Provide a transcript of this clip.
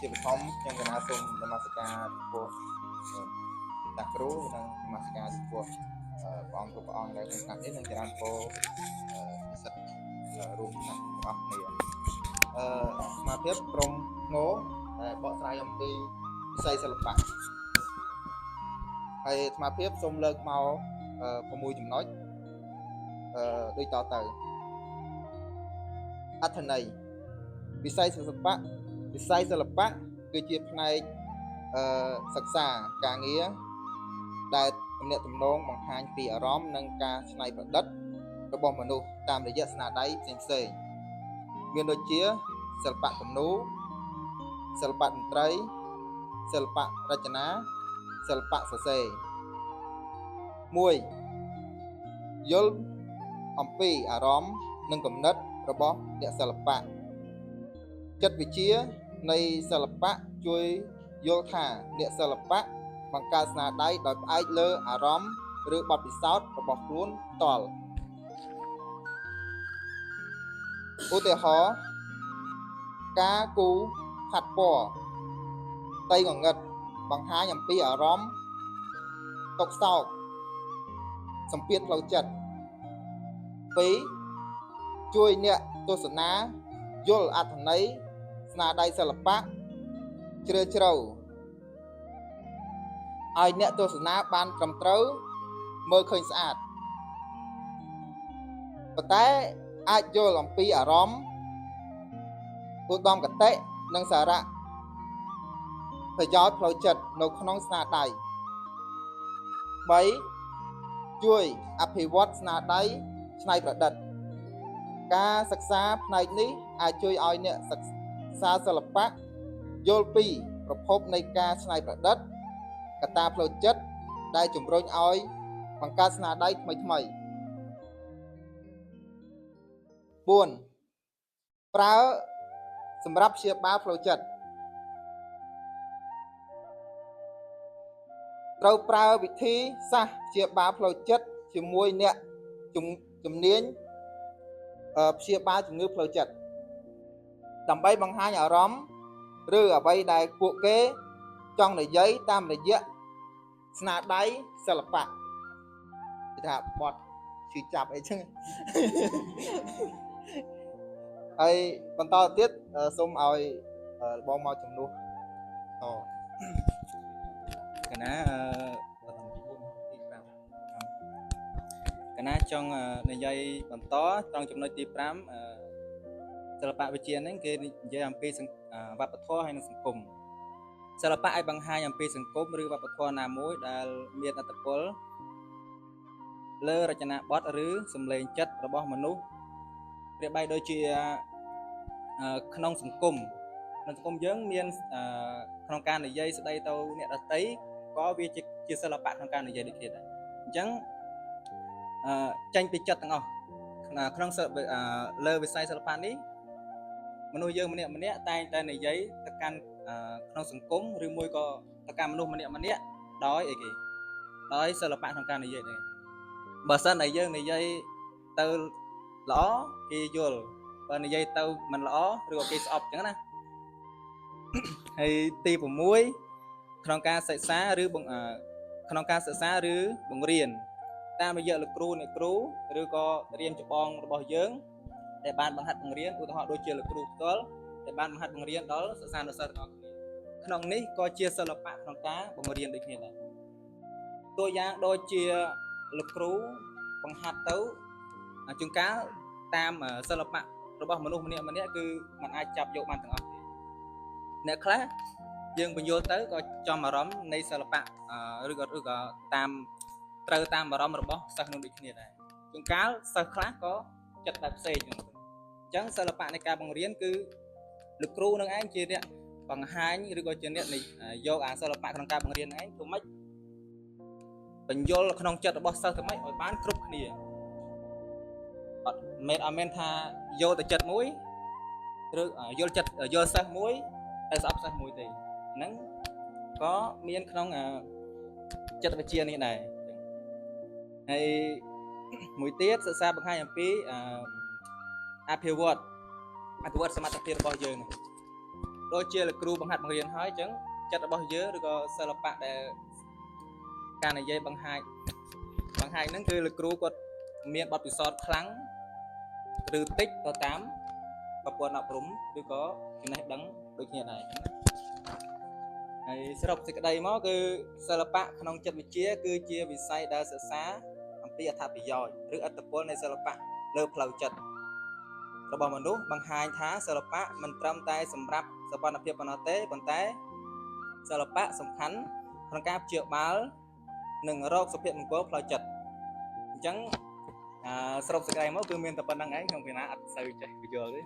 ជាបឋមខ្ញុំកណាសូមនមស្ការចំពោះតាគ្រូនិងនមស្ការចំពោះព្រះអង្គគ្រប់ព្រះអង្គដែលក្នុងថ្នាក់នេះនិងចរានពរនិស្សិតរួមថ្នាក់ទាំងអស់គ្នាអឺសមាធិក្រុមងដែលបកស្រាយអំពីវិស័យសិល្បៈហើយសមាភិបសូមលើកមក6ចំណុចអឺដូចតទៅអត្ថន័យវិស័យសិល្បៈវិស័យសិល្បៈគឺជាផ្នែកអឺសិក្សាការងារដែលទំនាក់ទំនងបង្ហាញពីអារម្មណ៍និងការច្នៃប្រឌិតរបស់មនុស្សតាមរយៈស្នាដៃផ្សេងៗមានដូចជាសិល្បៈគំនូរសិល្បៈតន្ត្រីសិល្បៈរចនាសិល្បៈសរសេរ1យល់អំពីអារម្មណ៍និងគំនិតរបស់អ្នកសិល្បៈចិត្តវិទ្យានៃសិល្បៈជួយយល់ថាអ្នកសិល្បៈបង្កើតស្នាដៃដោយផ្អែកលើអារម្មណ៍ឬបទពិសោធន៍របស់ខ្លួនផ្ទាល់ឧទាហរណ៍ការគូរផាត់ពណ៌ផ្ទៃងងឹតបង្ហាញអំពីអារម្មណ៍ទុក្ខសោកសម្ពាធផ្លូវចិត្ត2ជួយអ្នកទស្សនាយល់អត្ថន័យស្នាដៃសិល្បៈជ្រាលជ្រៅឲ្យអ្នកទស្សនាបានត្រឹមត្រូវមើលឃើញស្អាតប៉ុន្តែអាចយល់អំពីអារម្មណ៍ឧត្តមគតិនិងសារៈប្រយោជន៍ផ្លូវចិត្តនៅក្នុងស្នាដៃ3ជួយអភិវឌ្ឍស្នាដៃច្នៃប្រឌិតការសិក្សាផ្នែកនេះអាចជួយឲ្យអ្នកសិក្សាសិល្បៈយល់ពីប្រភពនៃការច្នៃប្រឌិតកត្តាផ្លូវចិត្តដែលជំរុញឲ្យបង្កើតស្នាដៃថ្មីៗ4ប្រើសម្រាប់ព្យាបាលផ្លូវចិត្តត្រូវប្រើវិធីសាស្ត្រព្យាបាលផ្លូវចិត្តជាមួយអ្នកជំនាញព្យាបាលជំងឺផ្លូវចិត្តដើម្បីបង្ហាញអារម្មណ៍ឬអ្វីដែលពួកគេចង់និយាយតាមរយៈស្នាដៃសិល្បៈគេថាបត់ឈឺចាប់អីចឹងហើយបន្តទៀតសូមឲ្យបងមកជំនួសត កណាអឺទី5កណាចង់និយាយបន្តត្រង់ចំណុចទី5អឺសិល្បៈវិទ្យាហ្នឹងគេនិយាយអំពីវប្បធម៌ហើយនិងសង្គមសិល្បៈអាចបង្ហាញអំពីសង្គមឬវប្បធម៌ណាមួយដែលមានឥទ្ធិពលលើរចនាបថឬសម្លេងចិត្តរបស់មនុស្សប្រៀបបីដូចជាក្នុងសង្គមក្នុងសង្គមយើងមានក្នុងការនិយាយស្ដីទៅអ្នកដទៃក៏វាជាសិល្បៈក្នុងការនិយាយដូចគ្នាដែរអញ្ចឹងចេញពីចិត្តទាំងអស់ក្នុងលើវិស័យសិល្បៈនេះមនុស្សយើងម្នាក់ម្នាក់តែងតែនិយាយទៅកាន់ក្នុងសង្គមឬមួយក៏ទៅកាន់មនុស្សម្នាក់ម្នាក់ដោយអីគេដោយសិល្បៈក្នុងការនិយាយដែរបើសិនតែយើងនិយាយទៅល្អគេយល់បើនិយាយទៅមិនល្អឬក៏គេស្អប់អញ្ចឹងណាហើយទី6ក្នុងការសិក្សាឬក្នុងការសិក្សាឬបង្រៀនតាមរយៈលោកគ្រូអ្នកគ្រូឬក៏រៀនច្បងរបស់យើងដែលបានបង្ហាត់បង្រៀនឧទាហរណ៍ដូចជាលោកគ្រូផ្ទាល់ដែលបានបង្ហាត់បង្រៀនដល់សិស្សានុសិស្សទាំងអស់គ្នាក្នុងនេះក៏ជាសិល្បៈក្នុងការបង្រៀនដូចគ្នាដែរតួយ៉ាងដូចជាលោកគ្រូបង្ហាត់ទៅជួនកាលតាមសិល្បៈរបស់មនុស្សម្នាក់ម្នាក់គឺมันអាចចាប់យកបានទាំងអស់ទេអ្នកខ្លះយើងបញ្យល់ទៅក៏ចំអារម្មណ៍នៃសិល្បៈឬក៏តាមត្រូវតាមអារម្មណ៍របស់សិស្សនោះដូចគ្នាដែរជួនកាលសិស្សខ្លះក៏ចិត្តបែបផ្សេងអញ្ចឹងសិល្បៈនៃការបង្រៀនគឺលោកគ្រូនឹងឯងជាអ្នកបង្ហាញឬក៏ជាអ្នកយកអាសិល្បៈក្នុងការបង្រៀនឯងធ្វើម៉េចបញ្យល់ក្នុងចិត្តរបស់សិស្សធ្វើម៉េចឲ្យបានគ្រប់គ្នាអត់មែនថាយកតែចិត្តមួយឬយល់ចិត្តយល់សិស្សមួយតែស្អប់សិស្សមួយទេហ្នឹងក៏មានក្នុងចិត្តវិទ្យានេះដែរហើយមួយទៀតសិក្សាបង្ហាញអំពីអភិវឌ្ឍសមត្ថភាពរបស់យើង ដូចជាលោកគ្រូបង្ហាត់បង្រៀនហើយអញ្ចឹងចិត្តរបស់យើងឬក៏សិល្បៈដែលការនិយាយបង្ហាញបង្ហាញហ្នឹងគឺលោកគ្រូគាត់មានបទពិសោធន៍ខ្លាំងឬតិចទៅតាមប្រព័ន្ធអប់រំឬក៏ចំណេះដឹងដូចគ្នាដែរអញ្ចឹងណាហើយសរុបសេចក្តីមកគឺសិល្បៈក្នុងចិត្តវិទ្យាគឺជាវិស័យដែលសិក្សាអំពីអត្ថប្រយោជន៍ឬឥទ្ធិពលនៃសិល្បៈលើផ្លូវចិត្តរបស់មនុស្សបង្ហាញថាសិល្បៈមិនត្រឹមតែសម្រាប់សោភ័ណភាពប៉ុណ្ណោះទេប៉ុន្តែសិល្បៈសំខាន់ក្នុងការព្យាបាលនិងរកសុភមង្គលផ្លូវចិត្តអញ្ចឹងអឺសរុបសេចក្តីមកគឺមានតែប៉ុណ្្នឹងឯងខ្ញុំពីណាអត់សូវចេះបញ្យល់ទេ